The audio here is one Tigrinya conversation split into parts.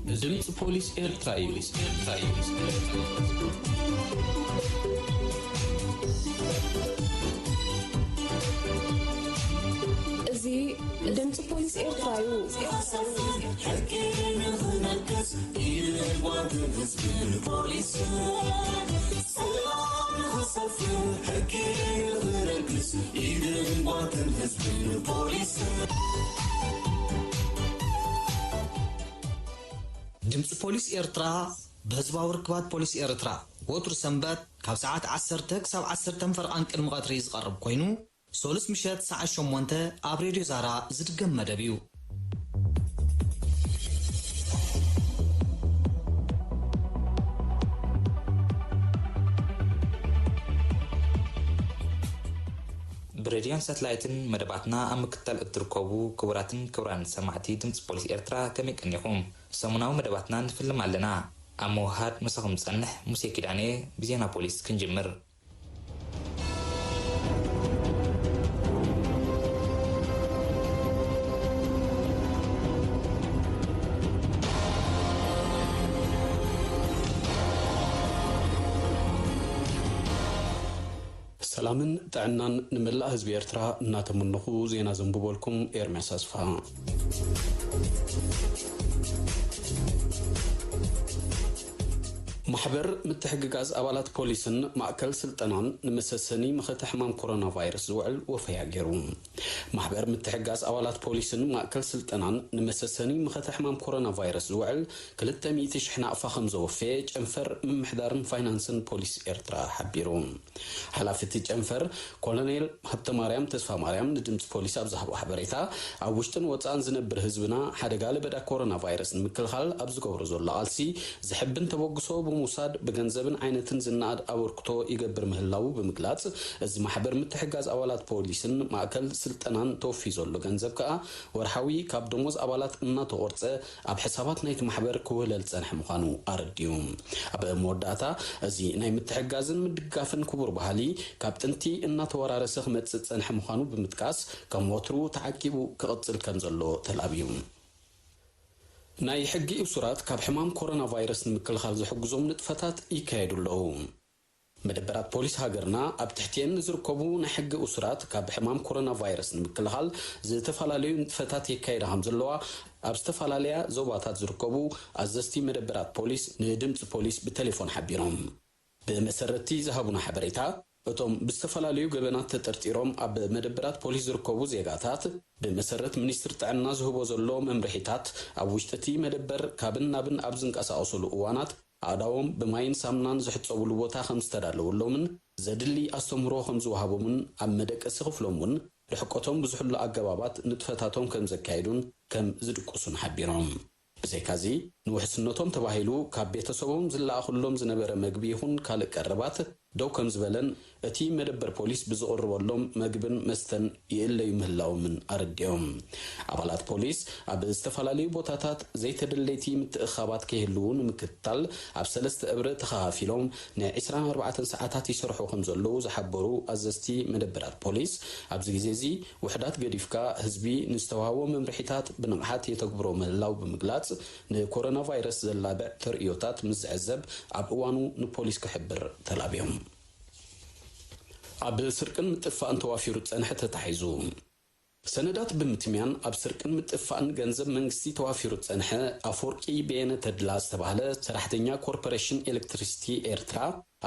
ድምፂ ፖሊስ ኤርትራ እዩ። እዚ ድምፂ ፖሊስ ኤርትራ እዩ። ሕጊ ንኽነግስ ኢድን ጓንትን ህዝብን ፖሊስን ሰላም ንኽሰፍን ሕጊ ንኽነግስ ኢድን ጓንትን ህዝብን ፖሊስን። ድምፂ ፖሊስ ኤርትራ ብህዝባዊ ርክባት ፖሊስ ኤርትራ ወትሩ ሰንበት ካብ ሰዓት ዓሰርተ ክሳብ ዓሰርተ ፈርቓን ቅድሚ ቀትሪ ዝቐርብ ኮይኑ፣ ሶሉስ ምሸት ሰዓት ሸሞንተ ኣብ ሬድዮ ዛራ ዝድገም መደብ እዩ። ብሬድዮን ሳትላይትን መደባትና ኣብ ምክትታል እትርከቡ ክቡራትን ክቡራን ሰማዕቲ ድምፂ ፖሊስ ኤርትራ ከመይ ቀኒኹም? ሰሙናዊ መደባትና ንፍልም ኣለና። ኣብ ምውሃድ ምሳኹም ዝጸንሕ ሙሴ ኪዳነ ብዜና ፖሊስ ክንጅምር። ሰላምን ጥዕናን ንመላእ ህዝቢ ኤርትራ እናተመነኹ ዜና ዘንብበልኩም ኤርምያስ ኣስፋ። ማሕበር ምትሕግጋዝ ኣባላት ፖሊስን ማእከል ስልጠናን ንመሰሰኒ መኸተ ሕማም ኮሮና ቫይረስ ዝውዕል ወፈያ ገይሩ። ማሕበር ምትሕጋዝ ኣባላት ፖሊስን ማእከል ስልጠናን ንመሰሰኒ መኸተ ሕማም ኮሮና ቫይረስ ዝውዕል ክልተ ሚእቲ ሽሕ ናቕፋ ከም ዘወፈየ ጨንፈር ምምሕዳርን ፋይናንስን ፖሊስ ኤርትራ ሓቢሩ። ሓላፊ እቲ ጨንፈር ኮሎኔል ሃብተማርያም ተስፋማርያም ንድምፂ ፖሊስ ኣብ ዝሃቦ ሓበሬታ፣ ኣብ ውሽጥን ወፃእን ዝነብር ህዝብና ሓደጋ ለበዳ ኮሮና ቫይረስ ንምክልኻል ኣብ ዝገብሮ ዘሎ ቃልሲ ዘሕብን ተበግሶ ብምውሳድ ብገንዘብን ዓይነትን ዝነኣድ ኣበርክቶ ይገብር ምህላዉ ብምግላፅ፣ እዚ ማሕበር ምትሕጋዝ ኣባላት ፖሊስን ማእከል ስልጠናን ተወፊ ዘሎ ገንዘብ ከኣ ወርሓዊ ካብ ደሞዝ ኣባላት እናተቖርፀ ኣብ ሕሳባት ናይቲ ማሕበር ክውህለል ዝጸንሐ ምዃኑ ኣረዲኡ። ኣብ መወዳእታ፣ እዚ ናይ ምትሕጋዝን ምድጋፍን ክቡር ባህሊ ካብ ጥንቲ እናተወራረሰ ክመጽእ ዝጸንሐ ምዃኑ ብምጥቃስ፣ ከም ወትሩ ተዓቂቡ ክቕጽል ከም ዘሎ ተላብዩ። ናይ ሕጊ እሱራት ካብ ሕማም ኮሮና ቫይረስ ንምክልኻል ዝሕግዞም ንጥፈታት ይካየዱ ኣለዉ። መደበራት ፖሊስ ሃገርና ኣብ ትሕቲኤን ንዝርከቡ ናይ ሕጊ እሱራት ካብ ሕማም ኮሮና ቫይረስ ንምክልኻል ዝተፈላለዩ ንጥፈታት የካይዳ ከም ዘለዋ ኣብ ዝተፈላለያ ዞባታት ዝርከቡ ኣዘዝቲ መደበራት ፖሊስ ንድምፂ ፖሊስ ብቴሌፎን ሓቢሮም። ብመሰረትቲ ዝሃቡና ሓበሬታ፣ እቶም ብዝተፈላለዩ ገበናት ተጠርጢሮም ኣብ መደበራት ፖሊስ ዝርከቡ ዜጋታት፣ ብመሰረት ሚኒስትሪ ጥዕና ዝህቦ ዘሎ መምርሒታት፣ ኣብ ውሽጢ እቲ መደበር ካብን ናብን ኣብ ዝንቀሳቐሱሉ እዋናት፣ ኣእዳዎም ብማይን ሳሙናን ዝሕጸቡሉ ቦታ ከም ዝተዳለወሎምን፣ ዘድሊ ኣስተምህሮ ከም ዝወሃቦምን፣ ኣብ መደቀሲ ክፍሎም እውን ርሕቀቶም ብዝሕሉ ኣገባባት ንጥፈታቶም ከም ዘካየዱን ከም ዝድቅሱን ሓቢሮም። ብዘይካዚ፣ ንውሕስነቶም ተባሂሉ ካብ ቤተሰቦም ዝለኣኹሎም ዝነበረ መግቢ ይኹን ካልእ ቀረባት ደው ከም ዝበለን፣ እቲ መደበር ፖሊስ ብዝቕርበሎም መግብን መስተን ይእለዩ ምህላዎምን ኣረዲኦም። ኣባላት ፖሊስ ኣብ ዝተፈላለዩ ቦታታት ዘይተደለይቲ ምትእኻባት ከይህልዉ ንምክትታል ኣብ ሰለስተ እብሪ ተኸፋፊሎም ን ዕስራን ኣርባዕተን ሰዓታት ይሰርሑ ከም ዘለዉ ዝሓበሩ ኣዘዝቲ መደበራት ፖሊስ፣ ኣብዚ ግዜ እዚ ውሕዳት ገዲፍካ ህዝቢ ንዝተዋህቦ መምርሒታት ብንቕሓት የተግብሮ ምህላው ብምግላጽ፣ ንኮሮና ቫይረስ ዘላብዕ ተርእዮታት ምስ ዝዕዘብ ኣብ እዋኑ ንፖሊስ ክሕብር ተላብዮም። ኣብ ስርቅን ምጥፋእን ተዋፊሩ ዝጸንሐ ተታሒዙ። ሰነዳት ብምትምያን ኣብ ስርቅን ምጥፋእን ገንዘብ መንግስቲ ተዋፊሩ ዝጸንሐ ኣፈወርቂ በየነ ተድላ ዝተባህለ ሰራሕተኛ ኮርፖሬሽን ኤሌክትሪሲቲ ኤርትራ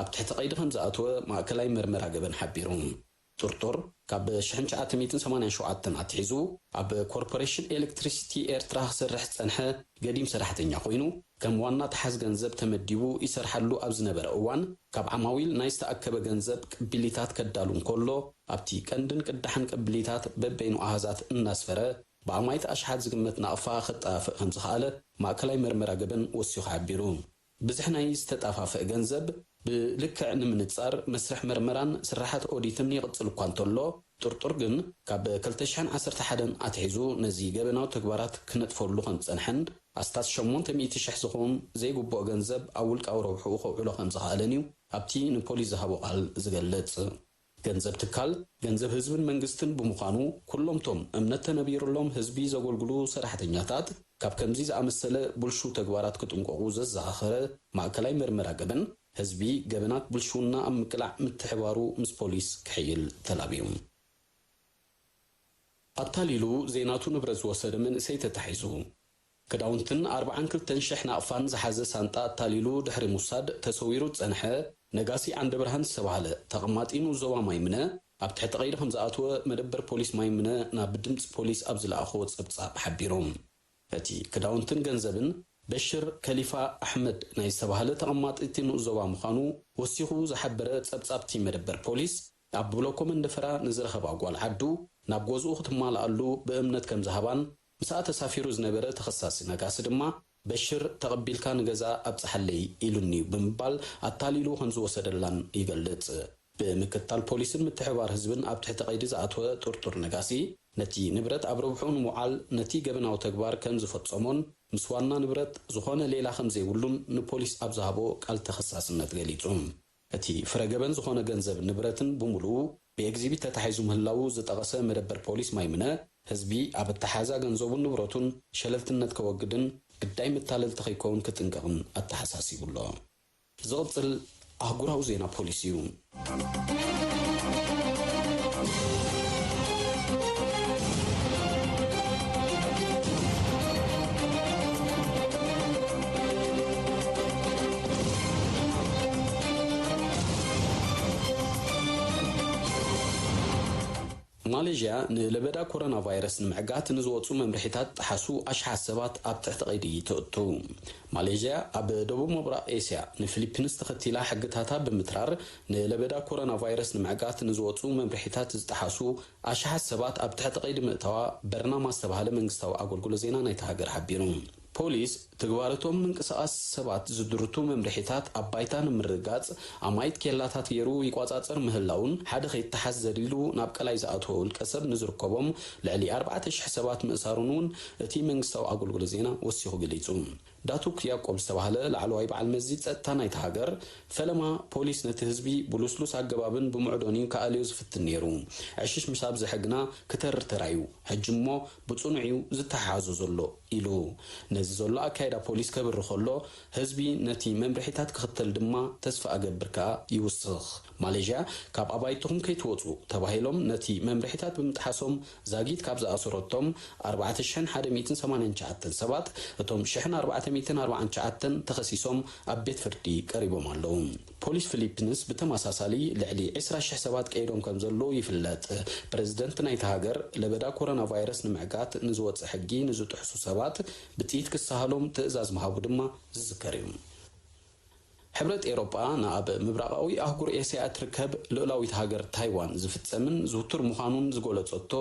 ኣብ ትሕቲ ቀይዲ ከም ዝኣተወ ማእከላይ መርመራ ገበን ሓቢሩ። ጥርጡር ካብ ሽሕን ትሽዓተ ሚእትን ሰማንያን ሸውዓተን ኣትሒዙ ኣብ ኮርፖሬሽን ኤሌክትሪሲቲ ኤርትራ ክሰርሕ ዝጸንሐ ገዲም ሰራሕተኛ ኮይኑ፣ ከም ዋና ተሓዝ ገንዘብ ተመዲቡ ይሰርሓሉ ኣብ ዝነበረ እዋን፣ ካብ ዓማዊል ናይ ዝተኣከበ ገንዘብ ቅቢሊታት ከዳሉ እንከሎ፣ ኣብቲ ቀንድን ቅዳሕን ቅቢሊታት በበይኑ ኣሃዛት እናስፈረ፣ ብኣማኢት ኣሽሓት ዝግመት ናቕፋ ከጠፋፍእ ከም ዝኸኣለ ማእከላይ መርመራ ገበን ወሲኹ ሓቢሩ። ብዝሒ ናይ ዝተጠፋፍእ ገንዘብ ብልክዕ ንምንጻር መስርሕ መርመራን ስራሓት ኦዲትን ይቕጽል እኳ እንተሎ፣ ጥርጡር ግን ካብ ክልተ ሽሕን ዓሰርተ ሓደን ኣትሒዙ ነዚ ገበናዊ ተግባራት ክነጥፈሉ ከም ዝጸንሐን ኣስታት ሸሞንተ ሚእቲ ሽሕ ዝኸውን ዘይግቡእ ገንዘብ ኣብ ውልቃዊ ረብሕኡ ከውዕሎ ከም ዝኸኣለን እዩ ኣብቲ ንፖሊስ ዝሃቦ ቃል ዝገልጽ። ገንዘብ ትካል፣ ገንዘብ ህዝብን መንግስትን ብምዃኑ፣ ኩሎምቶም እምነት ተነቢሩሎም ህዝቢ ዘገልግሉ ሰራሕተኛታት ካብ ከምዚ ዝኣመሰለ ብልሹ ተግባራት ክጥንቀቑ ዘዘኻኸረ ማእከላይ መርመራ ገበን፣ ህዝቢ ገበናት ብልሽውና ኣብ ምቅላዕ ምትሕባሩ ምስ ፖሊስ ክሕይል ተላብዩ። ኣታሊሉ ዘይናቱ ንብረት ዝወሰደ መንእሰይ ተታሒዙ። ክዳውንትን ኣርብዓን ክልተን ሽሕ ናቕፋን ዝሓዘ ሳንጣ ኣታሊሉ ድሕሪ ምውሳድ ተሰዊሩ ዝጸንሐ ነጋሲ ዓንደብርሃን ዝተባህለ ተቐማጢ ንኡስ ዞባ ማይምነ ኣብ ትሕቲ ቀይዲ ከም ዝኣተወ መደበር ፖሊስ ማይምነ ናብ ድምጺ ፖሊስ ኣብ ዝለኣኽዎ ጸብጻብ ሓቢሩ። እቲ ክዳውንትን ገንዘብን በሽር ከሊፋ ኣሕመድ ናይ ዝተባህለ ተቐማጢ እቲ ንኡስ ዞባ ምዃኑ ወሲኹ ዝሓበረ ጸብጻብ እቲ መደበር ፖሊስ፣ ኣብ ብሎኮ መንደፈራ ንዝረኸባ ጓል ዓዱ ናብ ገዝኡ ክትማልኣሉ ብእምነት ከም ዝሃባን፣ ምስኣ ተሳፊሩ ዝነበረ ተኸሳሲ ነጋሲ ድማ፣ በሽር ተቐቢልካ ንገዛ ኣብጽሓለይ ኢሉኒ እዩ ብምባል ኣታሊሉ ከም ዝወሰደላን ይገልጽ። ብምክታል ፖሊስን ምትሕባር ህዝብን ኣብ ትሕቲ ቀይዲ ዝኣተወ ጥርጡር ነጋሲ፣ ነቲ ንብረት ኣብ ረብሕኡ ንምውዓል ነቲ ገበናዊ ተግባር ከም ዝፈጸሞን፣ ምስ ዋና ንብረት ዝኾነ ሌላ ከም ዘይብሉን ንፖሊስ ኣብ ዝሃቦ ቃል ተኸሳስነት ገሊጹ። እቲ ፍረ ገበን ዝኾነ ገንዘብ ንብረትን ብምሉኡ ብኤግዚቢት ተታሒዙ ምህላዉ ዝጠቐሰ መደበር ፖሊስ ማይምነ፣ ህዝቢ ኣብ ኣተሓዛ ገንዘቡን ንብረቱን ሸለልትነት ከወግድን ግዳይ መታለልቲ ከይከውን ክጥንቀቕን ኣተሓሳሲቡ ኣሎ። ዝቕጽል ኣህጉራዊ ዜና ፖሊስ እዩ። ማሌዥያ ንለበዳ ኮሮና ቫይረስ ንምዕጋት ንዝወጹ መምርሒታት ዝጠሓሱ ኣሽሓት ሰባት ኣብ ትሕቲ ቀይዲ ተእቱ። ማሌዥያ ኣብ ደቡብ ምብራቕ ኤስያ ንፊሊፒንስ ተኸቲላ ሕግታታ ብምትራር ንለበዳ ኮሮና ቫይረስ ንምዕጋት ንዝወጹ መምርሒታት ዝጠሓሱ ኣሽሓት ሰባት ኣብ ትሕቲ ቀይዲ ምእታዋ በርናማ ዝተባህለ መንግስታዊ ኣገልግሎት ዜና ናይታ ሃገር ሓቢሩ። ፖሊስ ትግባረቶም ምንቅስቓስ ሰባት ዝድርቱ መምርሒታት ኣብ ባይታ ንምርግጋጽ ኣማኢት ኬላታት ገይሩ ይቋጻጸር ምህላውን ሓደ ከይተሓዝ ዘሊሉ ናብ ቀላይ ዝኣተወ ውልቀ ሰብ ንዝርከቦም ልዕሊ ኣርባዕተ ሽሕ ሰባት ምእሳሩን እውን እቲ መንግስታዊ ኣገልግሎት ዜና ወሲኹ ገሊጹ። ዳቱክ ያዕቆብ ዝተባህለ ላዕለዋይ በዓል መዚ ጸጥታ ናይታ ሃገር፣ ፈለማ ፖሊስ ነቲ ህዝቢ ብሉስሉስ ኣገባብን ብምዕዶን እዩ ክኣልዮ ዝፍትን ነይሩ። ዕሽሽ ምስ ኣብዚ ሕግና ክተርር ተራእዩ፣ ሕጂ እሞ ብጽኑዕ እዩ ዝተሓሓዞ ዘሎ ኢሉ። ነዚ ዘሎ ኣካይዳ ፖሊስ ከብሪ ከሎ፣ ህዝቢ ነቲ መምርሒታት ክኽተል ድማ ተስፋ እገብር ከኣ ይውስኽ። ማሌዥያ ካብ ኣባይትኹም ከይትወጹ ተባሂሎም ነቲ መምርሒታት ብምጥሓሶም ዛጊት ካብ ዝኣሰረቶም ኣርባዕተ ሽሕን ሓደ ሚእትን ሰማንያን ትሽዓተን ሰባት፣ እቶም ሽሕን ኣርባዕተ ሚእትን ኣርባዓን ትሽዓተን ተኸሲሶም ኣብ ቤት ፍርዲ ቀሪቦም ኣለዉ። ፖሊስ ፊሊፒንስ ብተመሳሳሊ ልዕሊ ዕስራ ሽሕ ሰባት ቀይዶም ከም ዘለዉ ይፍለጥ። ፕረዚደንት ናይታ ሃገር ለበዳ ኮሮና ቫይረስ ንምዕጋት ንዝወጽእ ሕጊ ንዝጥሕሱ ሰባት ብጥይት ክሰሃሎም ትእዛዝ ምሃቡ ድማ ዝዝከር እዩ። ሕብረት ኤውሮጳ ንኣብ ምብራቓዊ ኣህጉር ኤስያ እትርከብ ልኡላዊት ሃገር ታይዋን ዝፍጸምን ዝውቱር ምዃኑን ዝገለጸቶ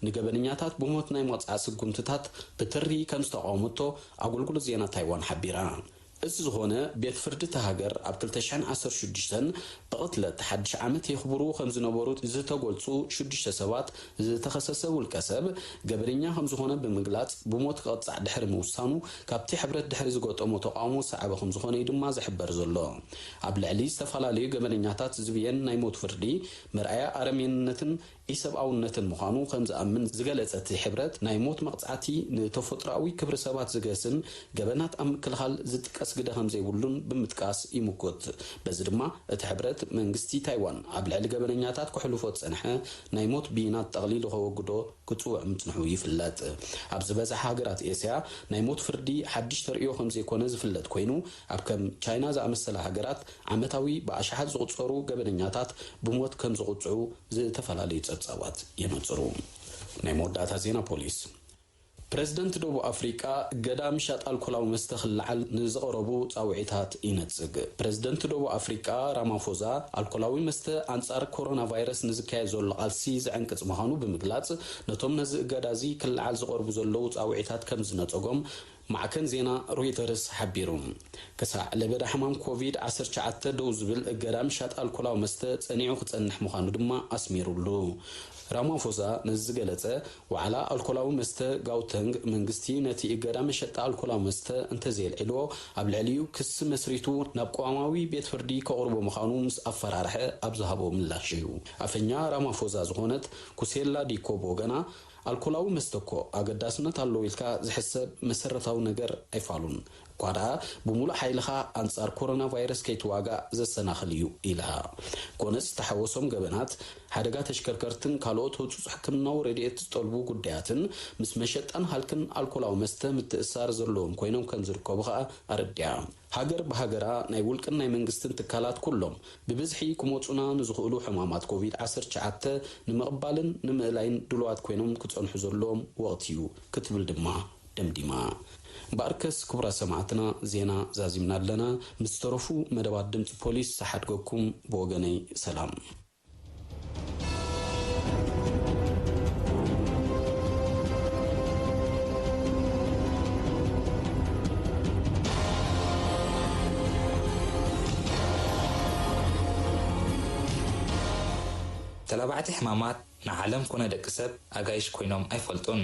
ንገበነኛታት ብሞት ናይ ምቕጻዕ ስጉምትታት ብትሪ ከም ዝተቓወመቶ ኣገልግሎት ዜና ታይዋን ሓቢራ። እዚ ዝኾነ፣ ቤት ፍርዲ እታ ሃገር ኣብ ክልተ ሽሕን ዓሰርተ ሽዱሽተን ብቕትለት ሓድሽ ዓመት የኽብሩ ከም ዝነበሩ ዝተገልጹ ሽዱሽተ ሰባት ዝተኸሰሰ ውልቀ ሰብ ገበነኛ ከም ዝኾነ ብምግላጽ ብሞት ክቕጻዕ ድሕሪ ምውሳኑ፣ ካብቲ ሕብረት ድሕሪ ዝገጠሞ ተቓውሞ ዝሰዓበ ከም ዝኾነ እዩ ድማ ዝሕበር ዘሎ። ኣብ ልዕሊ ዝተፈላለዩ ገበነኛታት ዝብየን ናይ ሞት ፍርዲ መርኣያ ኣረሜንነትን ኢሰብኣውነትን ምዃኑ ከም ዝኣምን ዝገለጸ እቲ ሕብረት፣ ናይ ሞት መቕጻዕቲ ንተፈጥሮኣዊ ክብሪ ሰባት ዝገስን ገበናት ኣብ ምክልኻል ዝጥቀስ ግደ ከም ዘይብሉን ብምጥቃስ ይምጉት። በዚ ድማ እቲ ሕብረት፣ መንግስቲ ታይዋን ኣብ ልዕሊ ገበነኛታት ከሕልፎ ዝጸንሐ ናይ ሞት ብይናት ጠቕሊሉ ከወግዶ ክጽውዕ ምጽንሑ ይፍለጥ። ኣብ ዝበዝሓ ሃገራት ኤስያ ናይ ሞት ፍርዲ ሓድሽ ተርእዮ ከም ዘይኮነ ዝፍለጥ ኮይኑ፣ ኣብ ከም ቻይና ዝኣመሰላ ሃገራት ዓመታዊ ብኣሽሓት ዝቑጸሩ ገበነኛታት ብሞት ከም ዝቕጽዑ ዝተፈላለዩ ጸብጻባት የነጽሩ። ናይ መወዳእታ ዜና ፖሊስ። ፕረዚደንት ደቡብ ኣፍሪቃ እገዳ ምሻጥ ኣልኮላዊ መስተ ክለዓል ንዝቐረቡ ጻውዒታት ይነጽግ። ፕረዚደንት ደቡብ ኣፍሪቃ ራማፎዛ፣ ኣልኮላዊ መስተ ኣንጻር ኮሮና ቫይረስ ንዝካየድ ዘሎ ቃልሲ ዝዕንቅጽ ምዃኑ ብምግላጽ፣ ነቶም ነዚ እገዳ እዚ ክለዓል ዝቐርቡ ዘለዉ ጻውዒታት ከም ዝነጸጎም ማዕከን ዜና ሮይተርስ ሓቢሩ። ክሳዕ ለበዳ ሕማም ኮቪድ ዓሰርተ ትሽዓተ ደው ዝብል እገዳ ምሻጥ ኣልኮላዊ መስተ ጸኒዑ ክጸንሕ ምዃኑ ድማ ኣስሚሩሉ። ራማፎዛ ነዚ ዝገለጸ፣ ዋዕላ ኣልኮላዊ መስተ ጋውተንግ መንግስቲ ነቲ እገዳ መሸጣ ኣልኮላዊ መስተ እንተዘየልዒልዎ፣ ኣብ ልዕሊኡ ክሲ መስሪቱ ናብ ቅዋማዊ ቤት ፍርዲ ከቕርቦ ምዃኑ ምስ ኣፈራርሐ ኣብ ዝሃቦ ምላሽ እዩ። ኣፈኛ ራማፎዛ ዝኾነት ኩሴላ ዲኮ ብወገና፣ ኣልኮላዊ መስተ እኮ ኣገዳስነት ኣለዎ ኢልካ ዝሕሰብ መሰረታዊ ነገር ኣይፋሉን። እኳ ደኣ ብምሉእ ሓይልኻ ኣንጻር ኮሮና ቫይረስ ከይትዋጋእ ዘሰናኽል እዩ ኢላ። ኮነ ዝተሓወሶም ገበናት፣ ሓደጋ ተሽከርከርትን ካልኦት ህጹጽ ሕክምናዊ ረድኤት ዝጠልቡ ጉዳያትን ምስ መሸጣን ሃልክን ኣልኮላዊ መስተ ምትእስሳር ዘለዎም ኮይኖም ከም ዝርከቡ ከኣ ኣረዲኣ። ሃገር ብሃገራ ናይ ውልቅን ናይ መንግስትን ትካላት ኩሎም ብብዝሒ ክመጹና ንዝኽእሉ ሕማማት ኮቪድ ዓሰርተ ትሽዓተ ንምቕባልን ንምእላይን ድሉዋት ኮይኖም ክጸንሑ ዘለዎም ወቕቲ እዩ ክትብል ድማ ደምዲማ። እምበኣርከስ ክቡራት ሰማዕትና ዜና ዛዚምና ኣለና። ምስ ዝተረፉ መደባት ድምጺ ፖሊስ ዝሓድገኩም ብወገነይ ሰላም። ተላባዕቲ ሕማማት ንዓለም ኮነ ደቂ ሰብ ኣጋይሽ ኮይኖም ኣይፈልጡን።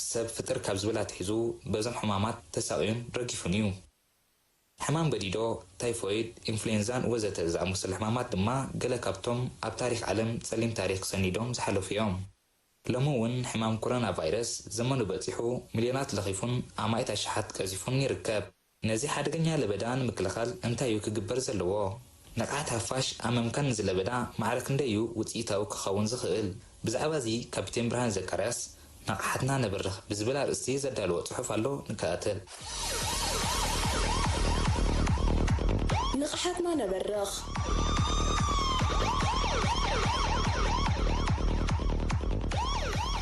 ሰብ ፍጥር ካብ ዝብል ኣትሒዙ በዞም ሕማማት ተሳቕዩን ረጊፉን እዩ። ሕማም በዲዶ፣ ታይፎይድ፣ ኢንፍሉዌንዛን ወዘተ ዝኣመሰሉ ሕማማት ድማ ገለ ካብቶም ኣብ ታሪኽ ዓለም ጸሊም ታሪኽ ሰኒዶም ዝሓለፉ እዮም። ሎሚ እውን ሕማም ኮሮና ቫይረስ ዘመኑ በጺሑ ሚልዮናት ለኺፉን ኣማኢት ኣሽሓት ቀዚፉን ይርከብ። ነዚ ሓደገኛ ለበዳ ንምክልኻል እንታይ እዩ ክግበር ዘለዎ? ንቕሓት ሓፋሽ ኣብ ምምካን እዚ ለበዳ ማዕረ ክንደይ እዩ ውጽኢታዊ ክኸውን ዝኽእል? ብዛዕባ እዚ ካፒቴን ብርሃነ ዘካርያስ ንቕሓትና ነበርኽ ብዝብል ኣርእስቲ ዘዳለዎ ጽሑፍ ኣሎ፣ ንከታተል። ንቕሓትና ነበርኽ።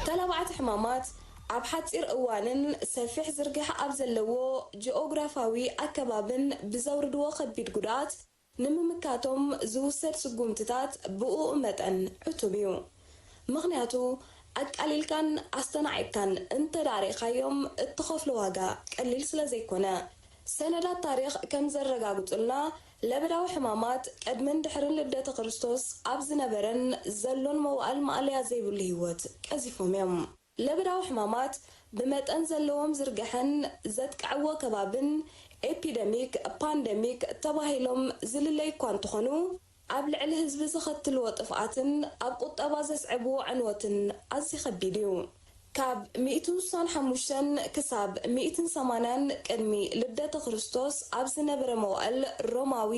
ተላባዕቲ ሕማማት ኣብ ሓጺር እዋንን ሰፊሕ ዝርግሐ ኣብ ዘለዎ ጂኦግራፋዊ ኣከባብን ብዘውርድዎ ከቢድ ጉድኣት ንምምካቶም ዝውሰድ ስጉምትታት ብእኡ መጠን ዕቱብ እዩ። ምኽንያቱ፣ ኣቃሊልካን ኣስተናዒቕካን እንተ ደኣ ርኢኻዮም፣ እትኸፍሎ ዋጋ ቀሊል ስለ ዘይኮነ። ሰነዳት ታሪኽ ከም ዘረጋግጹልና፣ ለበዳዊ ሕማማት ቅድምን ድሕርን ልደተ ክርስቶስ ኣብ ዝነበረን ዘሎን መዋእል ማእለያ ዘይብሉ ህይወት ቀዚፎም እዮም። ለበዳዊ ሕማማት ብመጠን ዘለዎም ዝርግሐን ዘጥቅዕዎ ከባብን ኤፒደሚክ፣ ፓንደሚክ ተባሂሎም ዝልለዩ እኳ እንተኾኑ፣ ኣብ ልዕሊ ህዝቢ ዘኸትልዎ ጥፍኣትን ኣብ ቁጠባ ዘስዕብዎ ዕንወትን ኣዝዩ ከቢድ እዩ። ካብ ሚእትን ስሳን ሓሙሽተን ክሳብ ሚእትን ሰማንያን ቅድሚ ልደተ ክርስቶስ ኣብ ዝነበረ መዋእል ሮማዊ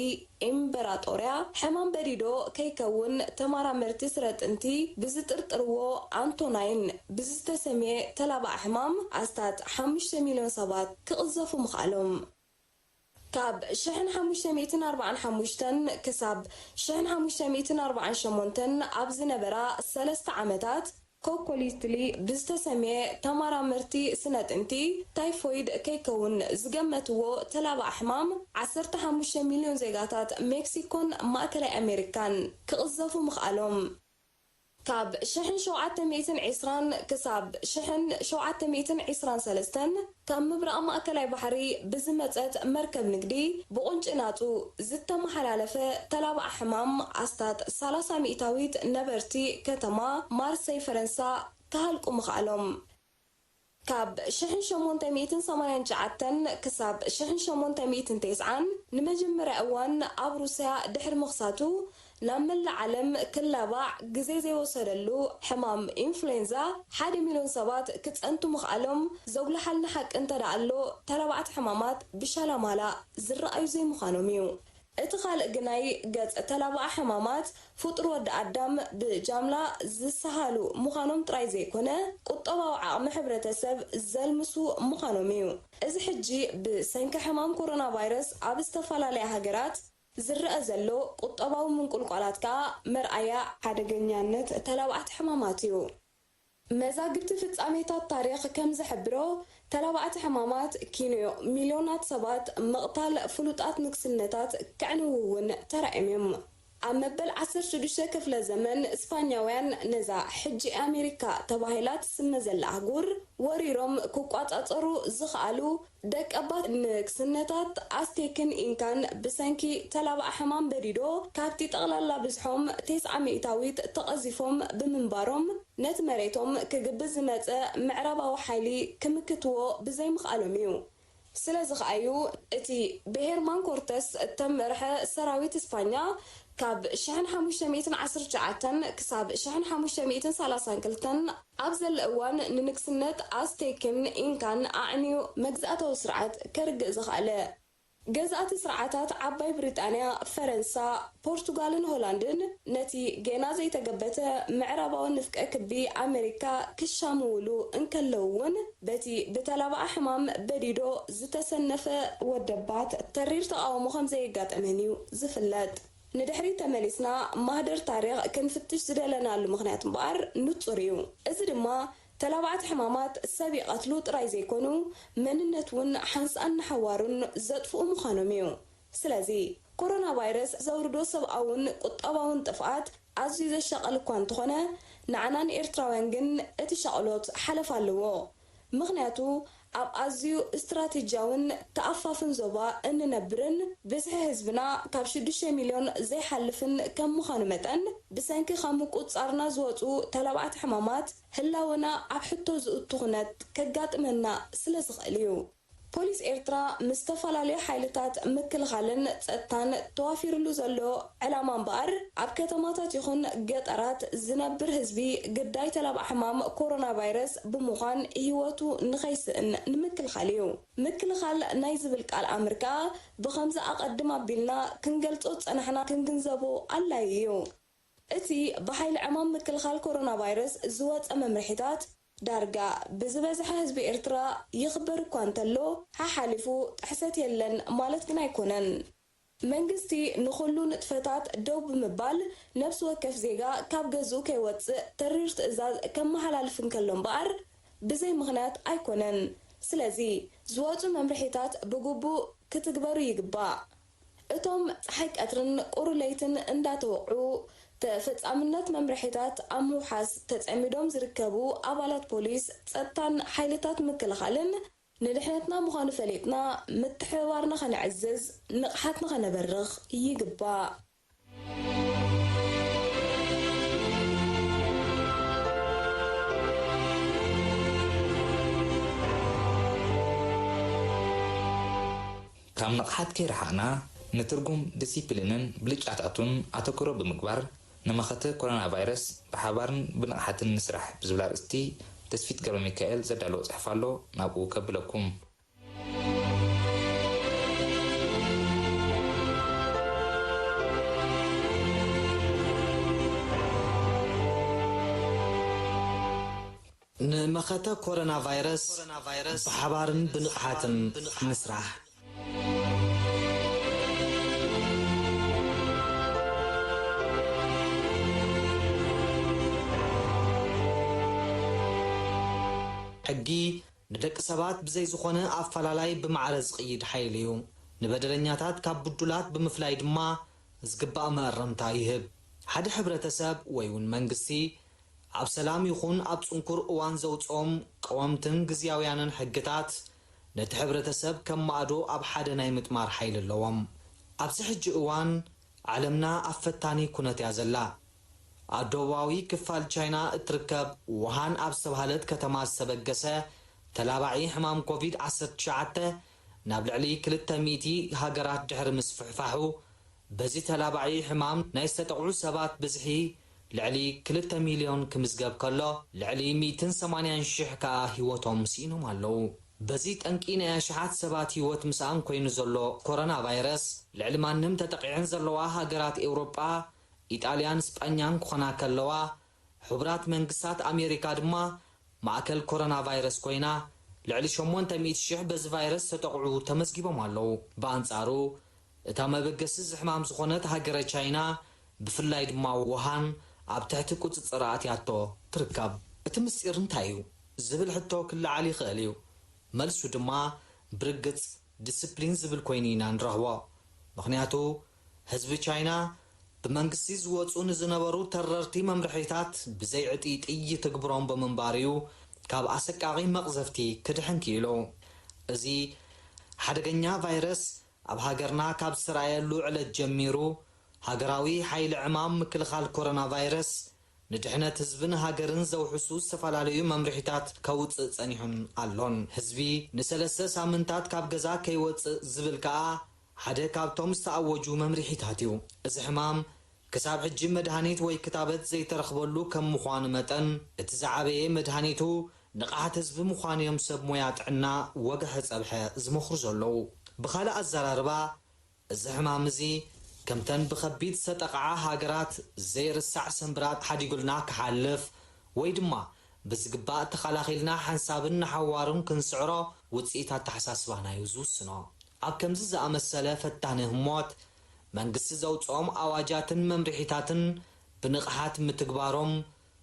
ኢምበራጦርያ፣ ሕማም በዲዶ ከይከውን ተመራመርቲ ስረ ጥንቲ ብዝጥርጥርዎ ኣንቶናይን ብዝተሰምየ ተላባዒ ሕማም ኣስታት ሓሙሽተ ሚልዮን ሰባት ክቕዘፉ ምኽኣሎም። ካብ ሽሕን ሓሙሽተ ሚእትን ኣርባዓን ሓሙሽተን ክሳብ ሽሕን ሓሙሽተ ሚእትን ኣርባዓን ሸሞንተን ኣብ ዝነበራ ሰለስተ ዓመታት፣ ኮኮሊትሊ ብዝተሰምየ ተመራመርቲ ስነ ጥንቲ ታይፎይድ ከይከውን ዝገመትዎ ተላባዕ ሕማም፣ ዓሰርተ ሓሙሽተ ሚልዮን ዜጋታት ሜክሲኮን ማእከላይ ኣሜሪካን ክቕዘፉ ምኽኣሎም። ካብ ሽሕን ሸውዓተ ሚእትን ዕስራን ክሳብ ሽሕን ሸውዓተ ሚእትን ዕስራን ሰለስተን፣ ካብ ምብራቕ ማእከላይ ባሕሪ ብዝመጸት መርከብ ንግዲ ብቑንጪ ናጹ ዝተመሓላለፈ ተላባዕ ሕማም ኣስታት ሰላሳ ሚእታዊት ነበርቲ ከተማ ማርሰይ ፈረንሳ ክሃልቁ ምኽኣሎም። ካብ ሽሕን ሸሞንተ ሚእትን ሰማንያን ትሽዓተን ክሳብ ሽሕን ሸሞንተ ሚእትን ተስዓን ንመጀመርያ እዋን ኣብ ሩስያ ድሕሪ ምኽሳቱ፣ ናብ መላእ ዓለም ክላባዕ ግዜ ዘይወሰደሉ ሕማም ኢንፍሉዌንዛ፣ ሓደ ሚልዮን ሰባት ክጸንቱ ምኽኣሎም ዘጉልሓልና ሓቂ እንተ ደኣ ኣሎ፣ ተላባዕቲ ሕማማት ብሻላማላ ዝረኣዩ ዘይምዃኖም እዩ። እቲ ካልእ ግናይ ገጽ ተላባዓ ሕማማት፣ ፍጡር ወዲ ኣዳም ብጃምላ ዝሰሃሉ ምዃኖም ጥራይ ዘይኮነ፣ ቁጠባዊ ዓቕሚ ሕብረተሰብ ዘልምሱ ምዃኖም እዩ። እዚ ሕጂ ብሰንኪ ሕማም ኮሮና ቫይረስ ኣብ ዝተፈላለያ ሃገራት ዝረኣ ዘሎ ቁጠባዊ ምንቁልቋላት ከኣ መርኣያ ሓደገኛነት ተላባዕቲ ሕማማት እዩ። መዛግብቲ ፍጻሜታት ታሪኽ ከም ዝሕብሮ፣ ተላባዕቲ ሕማማት ኪኖ ሚልዮናት ሰባት ምቕታል ፍሉጣት ንግስነታት ከዕንዉ እውን ተራእዮም እዮም። ኣብ መበል ዓሰርተ ሽዱሽተ ክፍለ ዘመን፣ ስፓኛውያን ነዛ ሕጂ ኣሜሪካ ተባሂላ ትስመ ዘላ ኣህጉር ወሪሮም ክቋጻጸሩ ዝኸኣሉ ደቀባት ንግስነታት ኣስቴክን ኢንካን ብሰንኪ ተላባዕ ሕማም በዲዶ ካብቲ ጠቕላላ ብዝሖም ተስዓ ሚእታዊት ተቐዚፎም ብምንባሮም፣ ነቲ መሬቶም ክግብዝ ዝመጸ ምዕራባዊ ሓይሊ ክምክትዎ ብዘይምኽኣሎም እዩ። ስለዚ ኸኣ እዩ እቲ ብሄርማን ኮርተስ እተመርሐ ሰራዊት እስፓኛ ካብ ሽሕን ሓሙሽተ ሚእትን ዓሰርተ ትሽዓተን ክሳብ ሽሕን ሓሙሽተ ሚእትን ሰላሳን ክልተን ኣብ ዘለ እዋን ንንግስነት ኣስቴክን ኢንካን ኣዕንዩ መግዛእታዊ ስርዓት ከርግእ ዝኸኣለ። ገዛእቲ ስርዓታት ዓባይ ብሪጣንያ፣ ፈረንሳ፣ ፖርቱጋልን ሆላንድን ነቲ ጌና ዘይተገበተ ምዕራባዊ ንፍቀ ክቢ ኣመሪካ ክሻምውሉ እንከለዉ እውን፣ በቲ ብተላባኣ ሕማም በዲዶ ዝተሰነፈ ወደባት ተሪር ተቓውሞ ከም ዘየጋጠመን እዩ ዝፍለጥ። ንድሕሪት ተመሊስና ማህደር ታሪኽ ክንፍትሽ ዝደለናሉ ምኽንያት እምበኣር ንጹር እዩ። እዚ ድማ ተላባዕቲ ሕማማት ሰብ ይቐትሉ ጥራይ ዘይኮኑ፣ መንነት እውን ሓንሳእን ንሓዋሩን ዘጥፍኡ ምዃኖም እዩ። ስለዚ፣ ኮሮና ቫይረስ ዘውርዶ ሰብኣውን ቁጠባውን ጥፍኣት ኣዝዩ ዘሻቐል እኳ እንተኾነ፣ ንዓና ንኤርትራውያን ግን እቲ ሻቕሎት ሓለፋ ኣለዎ። ምኽንያቱ፣ ኣብ ኣዝዩ ስትራቴጂያውን ተኣፋፍን ዞባ እንነብርን ብዝሒ ህዝብና ካብ ሽዱሽተ ሚልዮን ዘይሓልፍን ከም ምዃኑ መጠን፣ ብሰንኪ ካብ ምቁጽጻርና ዝወጹ ተላባዕቲ ሕማማት፣ ህላወና ኣብ ሕቶ ዝእቱ ኩነት ከጋጥመና ስለ ዝኽእል እዩ። ፖሊስ ኤርትራ ምስ ዝተፈላለዩ ሓይልታት ምክልኻልን ጸጥታን ተዋፊርሉ ዘሎ ዕላማ እምበኣር፣ ኣብ ከተማታት ይኹን ገጠራት ዝነብር ህዝቢ ግዳይ ተላባዕ ሕማም ኮሮና ቫይረስ ብምዃን ህይወቱ ንኸይስእን ንምክልኻል እዩ። ምክልኻል ናይ ዝብል ቃል ኣምር ከኣ ብኸምዚ ኣቐድም ኣቢልና ክንገልጾ ዝጸናሕና ክንግንዘቦ ኣድላዪ እዩ። እቲ ብሓይሊ ዕማም ምክልኻል ኮሮና ቫይረስ ዝወጸ መምርሒታት፣ ዳርጋ ብዝበዝሐ ህዝቢ ኤርትራ ይኽበር እኳ እንተሎ፣ ሓሓሊፉ ጥሕሰት የለን ማለት ግን ኣይኮነን። መንግስቲ ንኹሉ ንጥፈታት ደው ብምባል፣ ነፍሲ ወከፍ ዜጋ ካብ ገዝኡ ከይወጽእ ተሪር ትእዛዝ ከመሓላልፍ እንከሎ እምበኣር፣ ብዘይ ምኽንያት ኣይኮነን። ስለዚ፣ ዝወጹ መምርሒታት ብግቡእ ክትግበሩ ይግባእ። እቶም ጸሓይ ቀትርን ቁሪ ለይትን እንዳተወቕዑ፣ ተፈጻምነት መምርሒታት ኣብ ምውሓስ ተጸሚዶም ዝርከቡ ኣባላት ፖሊስ፣ ጸጥታን ሓይልታት ምክልኻልን፣ ንድሕነትና ምዃኑ ፈሊጥና፣ ምትሕብባርና ከነዕዝዝ፣ ንቕሓትና ከነበርኽ ይግባእ። ካብ ንቕሓት ከይረሓቕና፣ ንትርጉም ዲሲፕሊንን ብልጫታቱን ኣተኩሮ ብምግባር፣ ንመኸተ ኮሮና ቫይረስ ብሓባርን ብንቕሓትን ንስራሕ ብዝብል ኣርእስቲ ተስፊት ገብረ ሚካኤል ዘዳለዎ ጽሑፍ ኣሎ፣ ናብኡ ከብለኩም። ንመኸተ ኮሮና ቫይረስ ብሓባርን ብንቕሓትን ንስራሕ። ሕጊ ንደቂ ሰባት ብዘይ ዝኾነ ኣፈላላይ ብማዕረ ዝቕይድ ሓይሊ እዩ። ንበደለኛታት ካብ ብዱላት ብምፍላይ ድማ ዝግባእ መእረምታ ይህብ። ሓደ ሕብረተሰብ ወይ እውን መንግስቲ ኣብ ሰላም ይኹን ኣብ ጽንኩር እዋን ዘውጽኦም ቀወምትን ግዝያውያንን ሕግታት ነቲ ሕብረተሰብ ከም ማእዶ ኣብ ሓደ ናይ ምጥማር ሓይሊ ኣለዎም። ኣብዚ ሕጂ እዋን ዓለምና ኣብ ፈታኒ ኩነት እያ ዘላ። ኣብ ደቡባዊ ክፋል ቻይና እትርከብ ውሃን ኣብ ዝተባህለት ከተማ ዝተበገሰ ተላባዒ ሕማም ኮቪድ ዓሰርተ ትሽዓተ ናብ ልዕሊ ክልተ ሚእቲ ሃገራት ድሕሪ ምስፍሕፋሑ፣ በዚ ተላባዒ ሕማም ናይ ዝተጠቕዑ ሰባት ብዝሒ ልዕሊ ክልተ ሚልዮን ክምዝገብ ከሎ፣ ልዕሊ ሚእትን ሰማንያን ሽሕ ከኣ ህይወቶም ስኢኖም ኣለዉ። በዚ ጠንቂ ናይ ኣሽሓት ሰባት ህይወት ምስኣን ኮይኑ ዘሎ ኮሮና ቫይረስ፣ ልዕሊ ማንም ተጠቒዐን ዘለዋ ሃገራት ኤውሮጳ፣ ኢጣልያን ስጳኛን ክኾና ከለዋ፣ ሕቡራት መንግስታት ኣሜሪካ ድማ ማእከል ኮሮና ቫይረስ ኮይና፣ ልዕሊ ሸሞንተ ሚእቲ ሽሕ በዚ ቫይረስ ዝተጠቕዑ ተመዝጊቦም ኣለዉ። ብኣንጻሩ፣ እታ መበገሲ እዚ ሕማም ዝኾነት ሃገረ ቻይና፣ ብፍላይ ድማ ውሃን፣ ኣብ ትሕቲ ቁጽጽር ኣእትያቶ ትርከብ። እቲ ምስጢር እንታይ እዩ? ዝብል ሕቶ ክለዓል ይኽእል እዩ። መልሱ ድማ ብርግጽ ዲስፕሊን ዝብል ኮይኑ ኢና ንረኽቦ። ምኽንያቱ፣ ህዝቢ ቻይና ብመንግስቲ ዝወጹ ንዝነበሩ ተረርቲ መምርሒታት ብዘይዕጢጢ ይትግብሮም ብምንባር እዩ ካብ ኣሰቃቒ መቕዘፍቲ ክድሕን ክኢሉ። እዚ ሓደገኛ ቫይረስ ኣብ ሃገርና ካብ ዝተራእየሉ ዕለት ጀሚሩ፣ ሃገራዊ ሓይሊ ዕማም ምክልኻል ኮሮና ቫይረስ ንድሕነት ህዝብን ሃገርን ዘውሕሱ ዝተፈላለዩ መምርሒታት ከውጽእ ጸኒሑን ኣሎን። ህዝቢ ንሰለስተ ሳምንታት ካብ ገዛ ከይወጽእ ዝብል ከኣ ሓደ ካብቶም ዝተኣወጁ መምርሒታት እዩ። እዚ ሕማም ክሳብ ሕጂ መድሃኒት ወይ ክታበት ዘይተረኽበሉ ከም ምዃኑ መጠን፣ እቲ ዝዓበየ መድሃኒቱ ንቕሓት ህዝቢ ምዃኑ እዮም ሰብ ሞያ ጥዕና ወግሐ ጸብሐ ዝመኽሩ ዘለዉ። ብኻልእ ኣዘራርባ፣ እዚ ሕማም እዚ ከምተን ብኸቢድ ዝተጠቕዓ ሃገራት ዘይርሳዕ ሰንብራት ሓዲጉልና ክሓልፍ ወይ ድማ ብዝግባእ ተኸላኺልና ሓንሳብን ንሓዋሩን ክንስዕሮ ውጽኢት ኣተሓሳስባና እዩ ዝውስኖ። ኣብ ከምዚ ዝኣመሰለ ፈታኒ ህሞት፣ መንግስቲ ዘውጽኦም ኣዋጃትን መምርሒታትን ብንቕሓት ምትግባሮም፣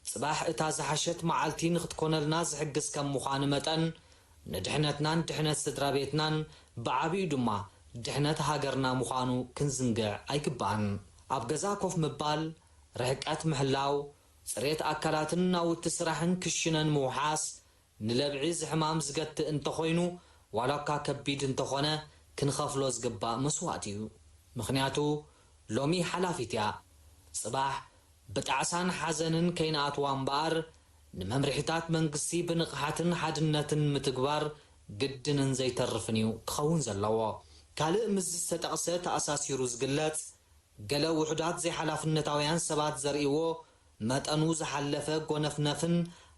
ጽባሕ እታ ዝሓሸት መዓልቲ ንኽትኮነልና ዝሕግዝ ከም ምዃኑ መጠን፣ ንድሕነትናን ድሕነት ስድራ ቤትናን ብዓቢኡ ድማ ድሕነት ሃገርና ምዃኑ ክንዝንግዕ ኣይግባእን። ኣብ ገዛ ኮፍ ምባል፣ ርሕቀት ምሕላው፣ ጽሬት ኣካላትን ናውቲ ስራሕን ክሽነን ምውሓስ፣ ንለብዒ እዚ ሕማም ዝገትእ እንተኾይኑ፣ ዋላ እኳ ከቢድ እንተኾነ፣ ክንኸፍሎ ዝግባእ መስዋእቲ እዩ። ምኽንያቱ፣ ሎሚ ሓላፊት እያ። ጽባሕ ብጣዕሳን ሓዘንን ከይንኣትዋ እምበኣር፣ ንመምርሒታት መንግስቲ ብንቕሓትን ሓድነትን ምትግባር ግድንን ዘይተርፍን እዩ ክኸውን ዘለዎ። ካልእ ምስዚ ዝተጠቕሰ ተኣሳሲሩ ዝግለጽ፣ ገለ ውሑዳት ዘይሓላፍነታውያን ሰባት ዘርእይዎ መጠኑ ዝሓለፈ ጎነፍነፍን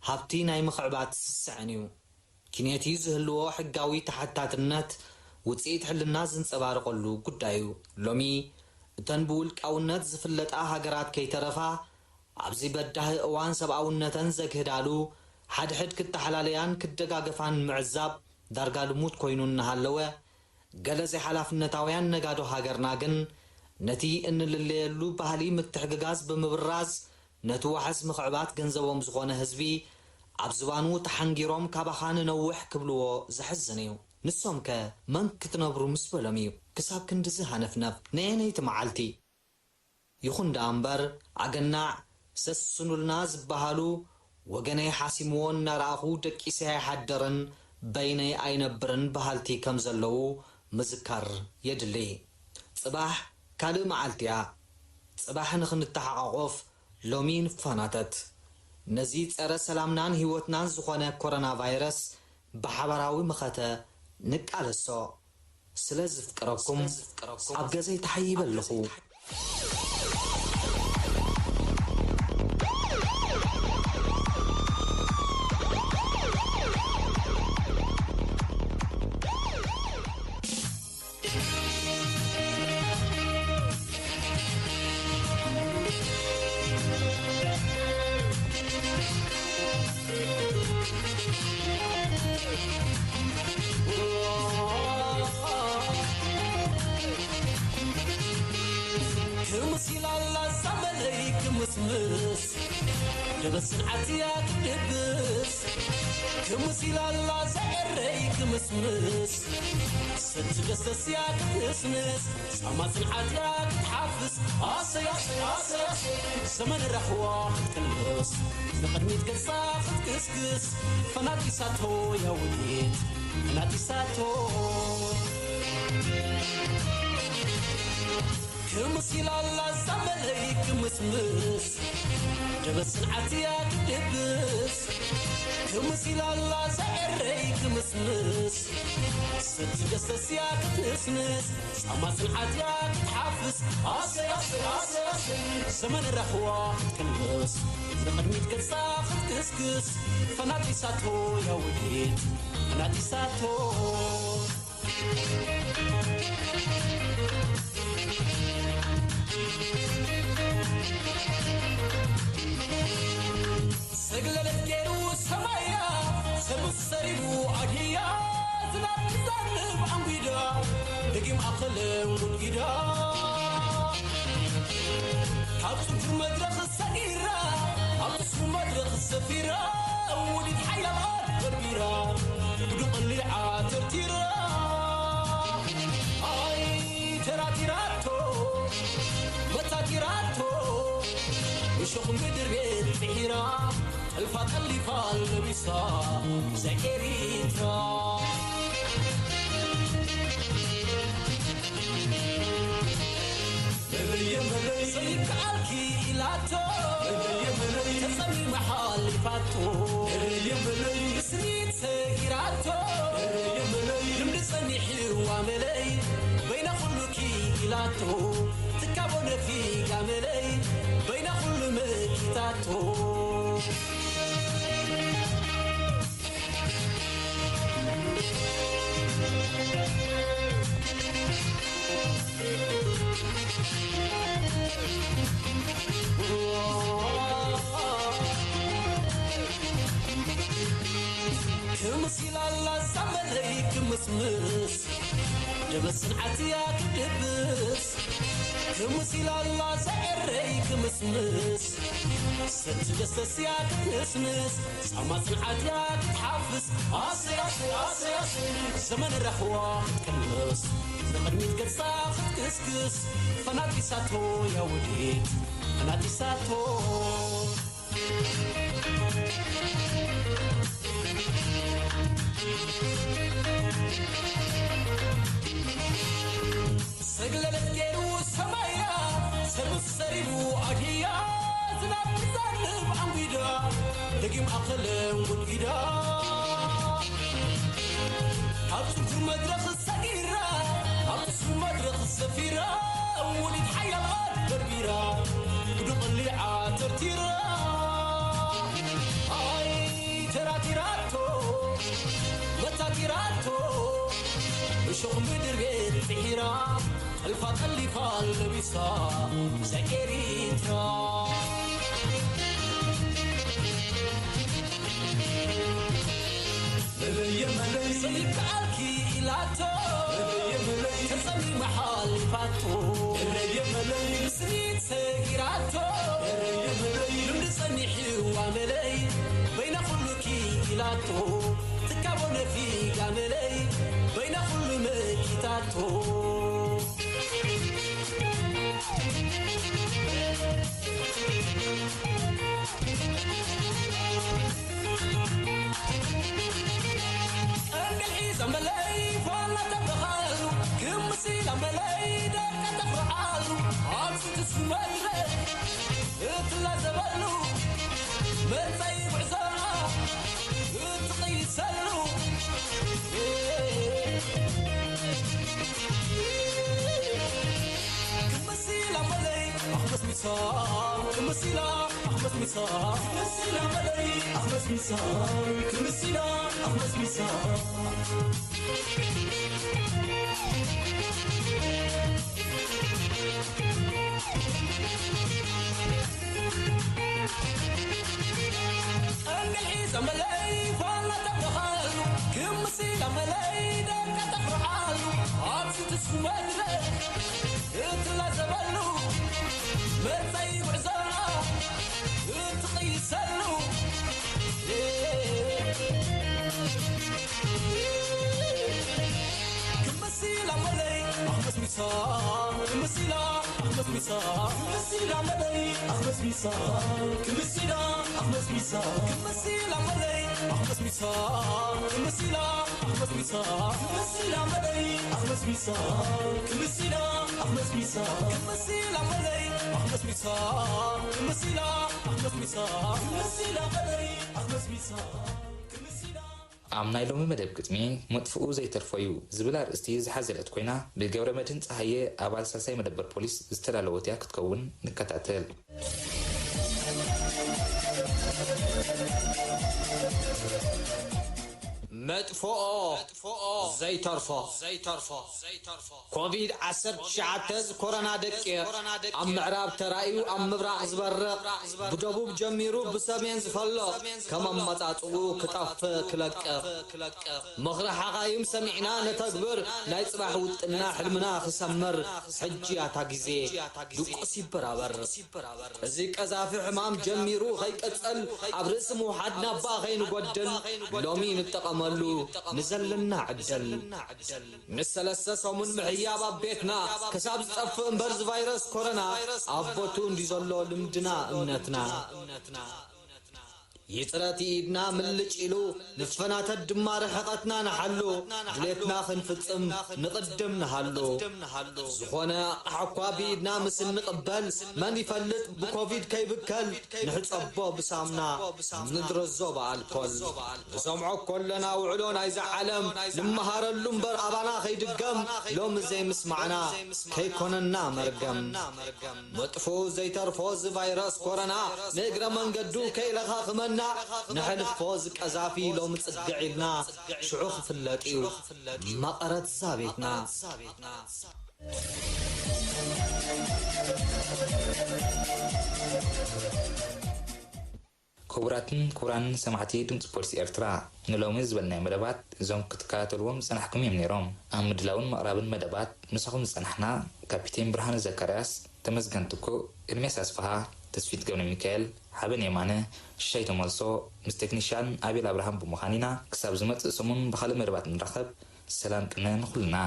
ሃብቲ ናይ ምኽዕባት ስስዐን እዩ። ኪኔቲ ዝህልዎ ሕጋዊ ተሓታትነት ውጽኢት ሕልና ዝንጸባረቐሉ ጉዳይ እዩ። ሎሚ እተን ብውልቃውነት ዝፍለጣ ሃገራት ከይተረፋ፣ ኣብዚ በዳሂ እዋን ሰብኣውነተን ዘግህዳሉ፣ ሓድሕድ ክተሓላለያን ክደጋገፋን ምዕዛብ ዳርጋ ልሙድ ኮይኑ እናሃለወ፣ ገለ ዘይሓላፍነታውያን ነጋዶ ሃገርና ግን ነቲ እንልለየሉ ባህሊ ምትሕግጋዝ ብምብራዝ፣ ነቲ ዋሕስ ምኽዕባት ገንዘቦም ዝኾነ ህዝቢ ኣብ ዝባኑ ተሓንጊሮም ካባኻ ንነውሕ ክብልዎ ዘሕዝን እዩ። ንሶምከ መን ክትነብሩ ምስ በሎም እዩ ክሳብ ክንድዚ ሃነፍነፍ? ነየነይቲ መዓልቲ? ይኹን ደኣ እምበር፣ ኣገናዕ ሰስኑልና ዝበሃሉ፣ ወገነይ ሓሲምዎ እናረኣኹ ደቂሰ ኣይሓድርን፣ በይነይ ኣይነብርን በሃልቲ ከም ዘለዉ ምዝካር የድሊ። ጽባሕ ካልእ መዓልቲ እያ። ጽባሕ ንኽንተሓቋቖፍ ሎሚ ንፋናተት። ነዚ ጸረ ሰላምናን ህይወትናን ዝኾነ ኮሮና ቫይረስ ብሓባራዊ መኸተ ንቃለሶ። ስለ ዝፍቅረኩም ኣብ ገዘይ ተሓይበ ኣለኹ። ክምሲላላ ዛመለይ ክምስምስ ደበስን ዓትያ ክድብስ ክምሲላላ ዘዕረይ ክምስምስ ሰቲ ደስደስያ ክትንስንስ ጻማ ጽንዓትያ ክትሓፍስ ኣሰይ ኣሰይ ኣሰይ ኣሰይ ዘመን ራህዋ ክትቅልስ ንቕድሚት ገጻ ክትግስግስ ፈናጢሳቶ ያውዲት ፈናጢሳቶ ክምስ ኢላላ ዛመለይ ክምስምስ ደበስን ዓትያ ክትድብስ ክምስ ኢላላ ዘዕረይ ክምስምስ ሰቲ ደስደስያ ክትንስንስ ጻማ ጽንዓትያ ክትሓፍስ ኣሰይ ኣሰይ ኣሰይ ኣሰይ ዘመን ራህዋ ክትቅልስ ንቕድሚት ገጻ ክትግስግስ ፈናጢሳቶ ያውዲት ፈናጢሳቶ ሰግለለት ገይሩ ሰማያ ሰሙስ ሰሪቡ ኣድህያ ዝናብ ክዘንብ ኣንጒዳ ደጊም ኣኸለ ውንጊዳ ካብ ጽንኩር መድረኽ ሰጊራ ኣብ ጽፉ መድረኽ ሰፊራ ውዲት ሓይላ ኣር ገቢራ ብዱቕሊዓ ተርቲራ ኣይ ተራቲራቶ መታቲ ራቶ እሾኽ ምድር ቤት ብሒራ ጠልፋ ጠሊፋ ለቢሳ ዘኤሪትራ መለየ መለይ ዘይከኣልኪ ኢላቶ መለየ መለይ ተጸሚማ ሓሊፋቶ መለየ መለይ ስኒት ሰጊራቶ መለየ መለይ ልምዲ ጸኒሕዋ መለይ በይና ኩሉ ኪኢላቶ ትካቦ ነፊጋ መለይ በይና ኩሉ መኪታቶ ክምስ ኢላላ ሳመለይ ክምስምስ ደበስ ጽንዓትያ ክድብስ ክምስ ኢላላ ዘዕረይ ክምስምስ ሰቲ ደስተስያ ክትንስንስ ጻማ ጽንዓትያ ክትሓፍስ ኣሰይ ኣሰይ ኣሰይ ኣሰይ ዘመን ረኽዋ ክትቅልስ ንቕድሚት ገጻ ክትክስክስ ፈናጢሳቶ ያውዲት ፈናጢሳቶ ሰግለለት ገይሩ ሰማያ ሰሉስ ሰሪቡ ኣድያ ዝናብ ትዛንብ ኣንጒዳ ደጊም ኣኸለ ውዲዳ ኣብ ጽንቱ መድረኽ ሰጊራ ኣብ ጽንቱ መድረኽ ሰፊራ ውዲት ሓያል ደርቢራ ብድቕሊዓ ተርቲራ ኣይ ተራቲራቶ መታቲራቶ እሾኽ ምድር ቤት ብሒራ ጠልፋ ጠሊፋ ለቢሳ ዘኤሪትራ መለየ መለይ ዘይከኣልኪ ኢላቶ መለየ መለይ ተጸሚማ ሓሊፋቶ መለየ መለይ ስኒት ሰጊራቶ መለየ መለይ ልምዲ ጸኒሕዋ መለይ በይና ኩሉ ኪኢላቶ ትካቦ ነፊጋ መለይ በይና ኩሉ መኪታቶ ቀንዲ ሒዛ መለይ ፋላ ተብርሃሉ ክምሲላ መለይ ደቃ ተፍርዓሉ ኣብዚ ትስመረ እትላዘበሉ መጻኢ ጉዕዞኣ እትቕይሰሉ ክምሲላ መለይ ኣኽመስሚሳ ክምሲላ ኣኽመስሚሳ ክምሲላ መለይ ኣኽመስሚሳ ክምሲላ ኣኽመስሚሳ ቀንዲ ሒዛ መለይ ፋና ተብርሃሉ ክምሲላ መለይ ደቃ ተፍርዓሉ ኣብዚ ትስመረ እትላዘበሉ መጻኢ ጉዕዞ እትቕይሰሉ ክምሲላ መለይ ኣኽመስሚሳ ክምሲላ ኣኽመስሚሳ ክምሲላ መለይ ኣኽመስሚሳ ክምሲላ ኣኽመስሚሳ ክምሲላ መለይ ኣኽመስሚሳ ክምሲላ ኣኽመስሚሳ ክምሲላ መለይ ኣኽመስሚሳ ክምሲላ ኣኽመስሚሳ ክምሲላ መለይ ኣኽመስሚሳ ክምሲላ ኣኽመስሚሳ ክምሲላ መለይ ኣኽመስሚሳ ክምሲላ ኣብ ናይ ሎሚ መደብ ግጥሚ መጥፍኡ ዘይተርፎ እዩ ዝብል ኣርእስቲ ዝሓዘለት ኮይና ብገብረ መድህን ጸሃየ ኣባል ሳልሳይ መደበር ፖሊስ ዝተዳለወት እያ ክትከውን ንከታተል። መጥፍኦ ዘይተርፎ ኮቪድ ዓሰርተ ትሽዓተ ዝኮረና ደቂቕ ኣብ ምዕራብ ተራእዩ ኣብ ምብራቕ ዝበርቕ ብደቡብ ጀሚሩ ብሰሜን ዝፈልቕ ከም ኣመጻጽኡ ክጠፍእ ክለቅቕ ምኽሪ ሓኻይም ሰሚዕና ነተግብር ናይ ጽባሕ ውጥና ሕልምና ክሰምር ሕጂ ኣታ ግዜ ድቁስ ይበራበር እዚ ቀዛፊ ሕማም ጀሚሩ ኸይቅጽል ኣብ ርእሲ ምውሓድ ናባ ኸይንጎድል ሎሚ ንጠቐመሉ ንዘለና ዕድል። ንሰለስተ ሰሙን ምሕያብ ኣብ ቤትና፣ ክሳብ ዝጠፍእ እምበር ዝቫይረስ ኮረና፣ ኣብ ቦቱ እንዲ ዘሎ ልምድና እምነትና። ይጽረት ኢድና ምልጭ ኢሉ፣ ንፈናተት ድማ ርሕቐትና ንሓሉ፣ ድሌትና ክንፍጽም ንቕድም ንሃሉ። ዝኾነ ኣቕሓ እኳ ብኢድና ምስ እንቕበል፣ መን ይፈልጥ ብኮቪድ ከይብከል፣ ንሕጸቦ ብሳምና፣ ንድረዞ ብኣልኮል። ንሰምዖ ኮለና ውዕሎ ናይዛ ዓለም፣ ንመሃረሉ እምበር ኣባና ከይድገም፣ ሎሚ ዘይምስማዕና ከይኮነና መርገም። መጥፍኡ ዘይተርፎ እዚ ቫይረስ ኮረና፣ ንእግረ መንገዱ ከይለኻኽመና፣ ንሕልፎ እዚ ቀዛፊ ሎሚ ጽግዕ ኢልና፣ ሽዑ ክፍለጥ እዩ መቐረት እዛ ቤትና። ክቡራትን ክቡራንን ሰማዕቲ ድምፂ ፖሊስ ኤርትራ፣ ንሎሚ ዝበልናዮ መደባት እዞም ክትከታተልዎም ዝጸናሕኩም እዮም ነይሮም። ኣብ ምድላውን ምቕራብን መደባት ምሳኹም ዝጸናሕና ካፒቴን ብርሃነ ዘካርያስ፣ ተመስገን ትኩእ፣ ኤርምያስ ኣስፍሃ፣ ተስፊት ገብረሚካኤል፣ ሓበን የማነ፣ ሽሻይ ተመልሶ፣ ምስ ቴክኒሻን ኣቤል ኣብርሃም ብምዃን ኢና። ክሳብ ዝመጽእ ሰሙን ብኻልእ መደባት ንራኸብ። ሰላም ቅነ ንኹልና።